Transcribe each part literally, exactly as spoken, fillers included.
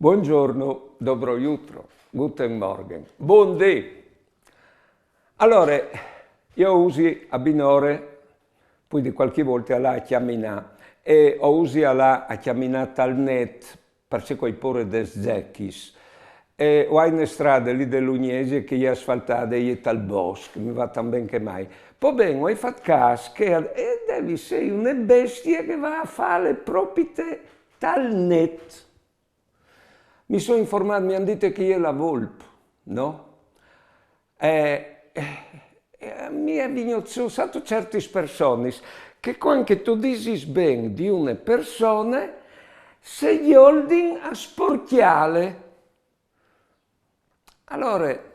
Buongiorno, dobro jutro, guten Morgen, bundì. Alore, jo o usi a binore, po di cualchi volte a lâ a cjaminâ, e o usi a lâ a cjaminâ tal net, parcè che o ai pôre des zechis. E o ai une strade li de Lugnesie che e je asfaltade, e je tal bosc, mi va tant ben che mai. Po ben, o ai fat câs che e devi sei une bestie che e va a fâle propite tal net. Mi soi informât, mi àn dite che e je la volp, no? E, e, e mi è vignût sù, sâstu, ciertis personis, che cuant che tu disis ben di une persone, se gjoldin a sporcjâle. Alore,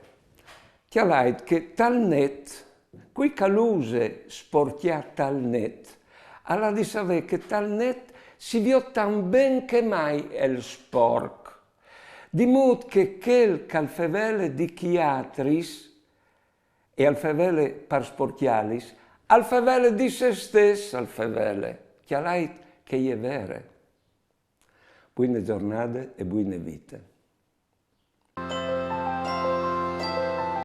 cjalait che tal net, cui che al use sporcjâ tal net, al à di savê che tal net si viôt tant ben che mai il sporc. Di mût che chel che al fevele di chei altris, e al fevele par sporcjâlis, al fevele di se stes, al fevele. Cjalait che e je vere. Buine zornade e buine vite.